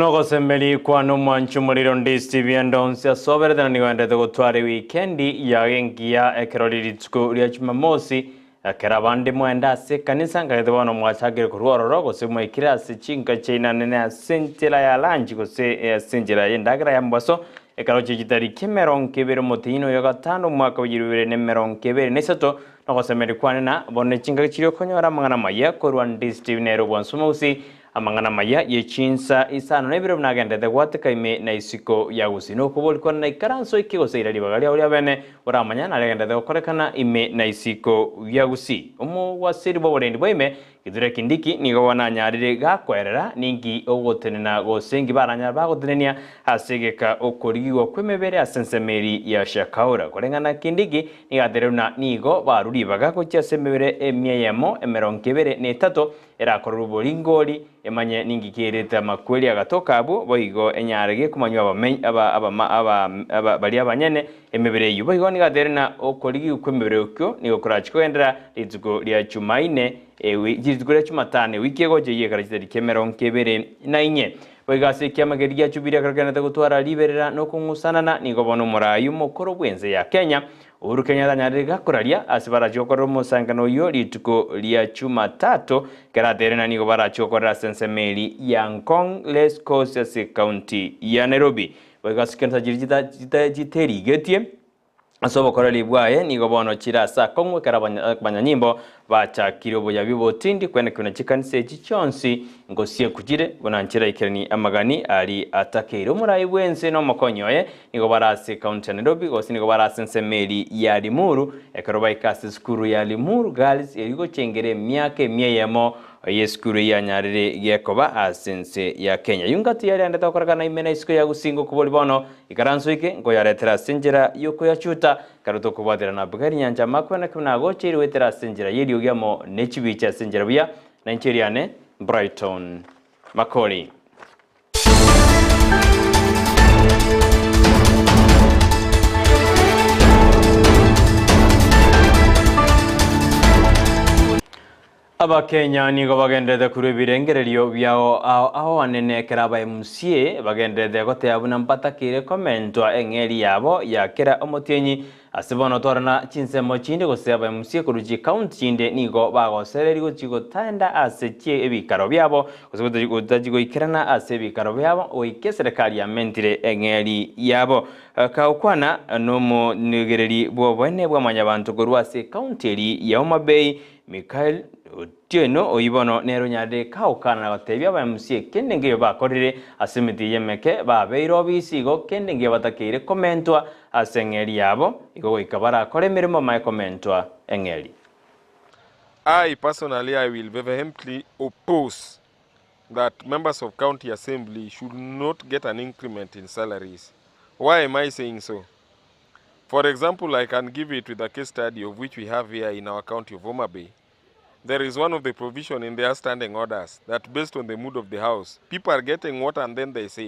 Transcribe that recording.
Nogosemeri kwane omwanchi omorero onde Stephen Ndonsi asoberete na nigo aendete gotwara ewikendi yaye engiya ekero rire rituko ria Jumamosi. Ekero abande mwaenda ase ekanisa nkagete bono mwachakire korwa ororo gose mwaikire ase chinka chiaino anene ase enchera ya lunch gose ase enchera y'endagera ya mobaso ekero chie chitariki 20 omotienyi oyo gatano omwaka wa 2023 nogosemeri kwane na bono nechingaki chiria okonyora amang'ana amaya korwa Ndisi TV nere obwansu omogusii Amang'ana amaya ye chinsa isano na ibere buna agenderete gwateka ime na isiko ya gusii. Nokobori kwane naikaranse oike gose ira ribaga riao riabene oramanye nari agenderete gokorekana ime na isiko ya gusii. Omogwaseri bw'oborendi bwa ime, Kithure Kindiki, nigo bono anyarire gakoerera ninki ogotenena gose inki baranyare bagotenenia ase egeka okorigigwa kw'emebere ase ensemo eri ya Shakahola. Koreng'ana Kindiki nigo aterire buna nigo barure ribaga gochia ase emebere emia eyemo 23 Erakorerwe oboringori, emanye ninki kerete amakweri agatoka abwo, boigo enyare gekomanywa baria abanyene emebere eyio. Boigo nigo ateire na okorigigwa kw'emebere okio nigo korache kogenderera rituko ria Chumaine, rituko ria Chumatano ewiki egocha eyio ekero chitariki 24. Boigo ase ekiama keria gia Jubilee ekero kegendererete gotwara riberera na okong'usanana, nigo bono omoraai omokoro bw'ense ya Kenya, Uhuru Kenyatta anyarire gakoraria ase barachie gokorera omosangererano oyio rituko ria Chumatato, ekero ateire ng'a nigo barachie gokorera ase ensemo eri ya Ngong Race Course ase ekaunti ya Nairobi. Boigo ase chikanisa chiria chiterigetie ase obokoreri bwaye nigo bono chire ase akong'u ekero abanyanyimbo bachakire oboyabi obotindi kwenekigwa na chikanisa echi chionsi ngosieku chire buna nchiraikeranie amagani aria atakeire. Omorai bw'ense na omokonyi oye nigo bare ase ekaunti ya Nairobi gose nigo bare ase ensemo eria ya Limuru ekero baika ase esukuru ya Limuru Girls eria gochengera emiaka emia eyemo y'esukuru eyio yanyarire gekoba ase ense ya Kenya. Eyio ngati yarendete gokorekana ime na isiko ya Gusii ngokobori bono ikaranso eke nkoyaretera ase enchera y'okoyachuta Ekero tokobwaterana Abigaili nyancha amakwene buna agocheire goetera ase enchera y'eriogi amo ne chibicha ase enchera buya, na inche eriane Brighton Makori. Abakenya nigo bagenderete korwa ebirengererio biao ao ao anene ekero aba MCA bagenderete goteba buna mbatakeire komentwa eng'eri yabo ya kera omotienyi ase bono torana chinsemo chinde gose aba MCA korwa chicounty chinde nigo bagosereri gochi gotaenda ase chie ebikaro biabo gose gotachi goikerana ase ebikaro biabo goika eserekari yamentire eng'eri yabo. Kagokwana nomonegereri bw'oboene bwa mwanyabanto korwa ase ecounty eri ya Homa Bay Mikael Otieno oyio bono nere onyarire kaokana na gotebia aba MCA kende nkeiyo bakorire ase emeti eye emeke babeire obisi igo kende nkeiyo batakeire komentwa ase eng'eri yabo igo goika barakore emeremo bamae komentwa eng'eri. I personally I will vehemently oppose that members of county assembly should not get an increment in salaries. Why am I saying so? For example, I can give it with a case study of which we have here in our county of Homa Bay. There is one of the provision in their standing orders that based on the mood of the house, people are getting water and then they say,